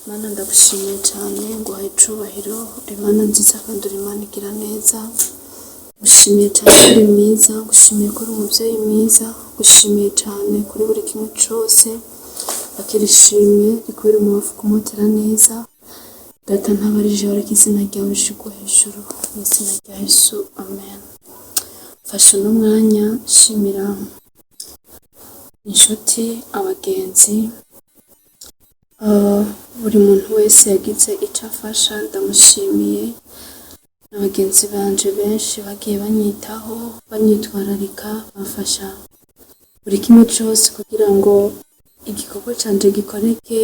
Mana, ndagushimiye cyane, nguhaye icubahiro. Uri Imana nziza kandi uri Imana igira neza. Ngushimiye cyane ko uri mwiza, ngushimiye ko uri umubyeyi mwiza, ngushimiye cyane kuri buri kimwe cyose. Akira ishimwe rikubere umubavu kumotera neza. Data, ntabarije, ariko izina ryawe rishigwe hejuru, mu izina rya Yesu, amen. Mfashe uno mwanya nshimira inshuti, abagenzi, buri muntu wese yagize icyo afasha, ndamushimiye. Na bagenzi banje benshi bagiye banyitaho, banyitwararika, bamfasha buri kimwe cyose kugira ngo igikorwa canje gikoreke,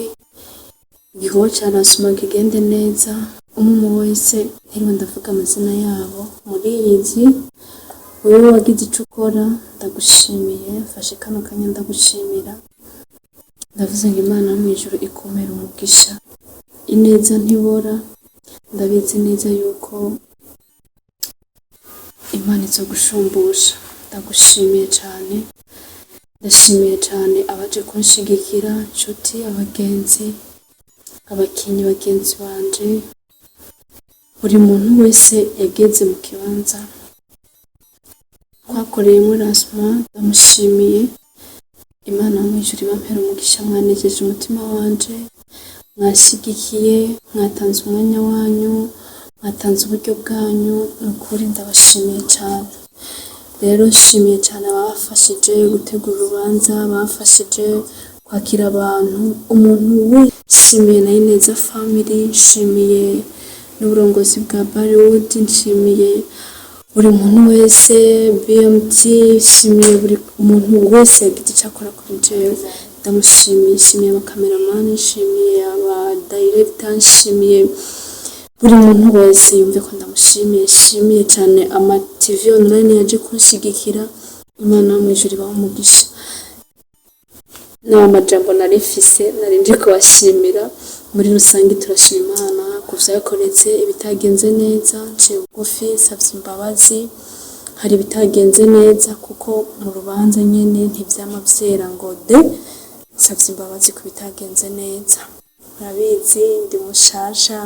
igikorwa ca lancement kigende neza. Umwe umwe wese, ntiriwe ndavuga amazina yabo, muriyizi. Wewe wagize ico ukora, ndagushimiye. Mfashe kano kanya ndagushimira, ndavuze ngo Imana yo mw'ijuru ikumere umugisha. Ineza ntibora, ndabizi neza yuko Imana izogushumbusha. Ndagushimiye cyane, ndashimiye cyane abaje kunshigikira, inshuti, abagenzi, abakinyi bagenzi banje, buri muntu wese yageze mu kibanza twakoreyemo lancement, ndamushimiye. Imana yo mw'ijuru ibampere umugisha. Mwanejeje umutima wanje, mwashigikiye, mwatanze umwanya wanyu, mwatanze uburyo bwanyu, ni ukuri ndabashimiye cyane. Rero nshimiye cyane abafashije gutegura urubanza, abafashije kwakira abantu, umuntu wese. Nshimiye na Ineza Family, nshimiye n'uburongozi bwa Bollywood, nshimiye buri muntu wese, BMT, nshimiye buri muntu wese yagize icyo akora kuri jewe, ndamushimiye. Nshimiye abakameramani, nshimiye aba director, nshimiye buri muntu wese, yumve ko ndamushimiye. Nshimiye cyane ama TV online yaje kunshigikira. Imana yo mu ijuru ibahe umugisha. Ni amajambo nari mfise, nari nje kubashimira. Muri rusange turashima Imana ku vyakoretse. Ibitagenze neza, nciye bugufi, nsavye imbabazi. Hari ibitagenze neza kuko mu rubanza nyene ntivyama vyera ngo de. Nsavye imbabazi ku bitagenze neza. Murabizi, ndi mushasha,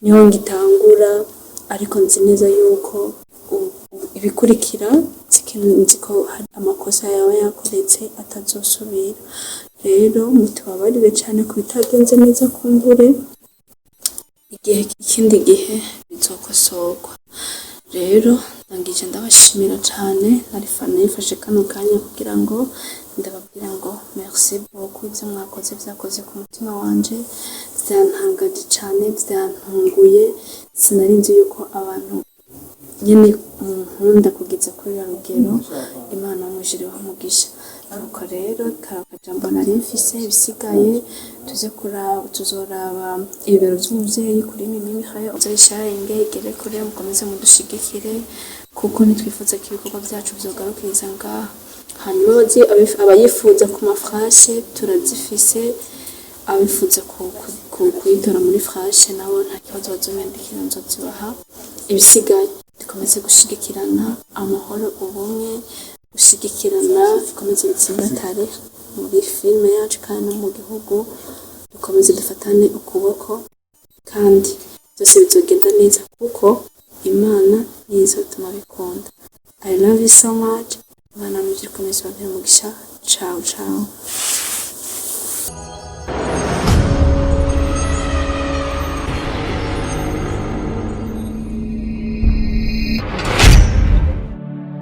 niho ngitangura, ariko nzi neza yuko ibikurikira nzi ko hari amakosa yaba yakoretse atazosubira. Rero mutubabarire cyane ku bitagenze neza, kumbure igihe ikindi gihe bizokosorwa. Rero ndangije ndabashimira cyane. Nifashe kano kanya kugira ngo ndababwira ngo merci beaucoup. Ibyo mwakoze vyakoze ku mutima wanje, vyantangaje cyane, vyantunguye. Sinari nzi yuko abantu nyene munkunda kugeza kuri ya rugero. Imana yo mw'ijuru ibahe umugisha. Nuko rero kari akajambo nari mfise. Ibisigaye tuze kuraba, tuzoraba ibibero vy'umuvyeyi kuri Mimi Mihayo. Uzoyisharinge igere kure, mukomeze mudushigikire, kuko ntitwifuza ko ibikorwa vyacu vyogarukiriza ngaha. Hanyuma abayifuza ku ma flash turazifise, abifuza kuyitora muri flash nabo nta kibazo, bazonyandikira nzozibaha. Ibisigaye dukomeze gushigikirana, amahoro, ubumwe, gushigikirana bikomeze bitsimbatare muri filime yacu kandi no mu gihugu. Dukomeze dufatane ukuboko kandi byose bizogenda neza, kuko Imana niyo izotuma bikunda. I love you so much. Imana muvyo ikomeze ibampere umugisha. Ciao ciao.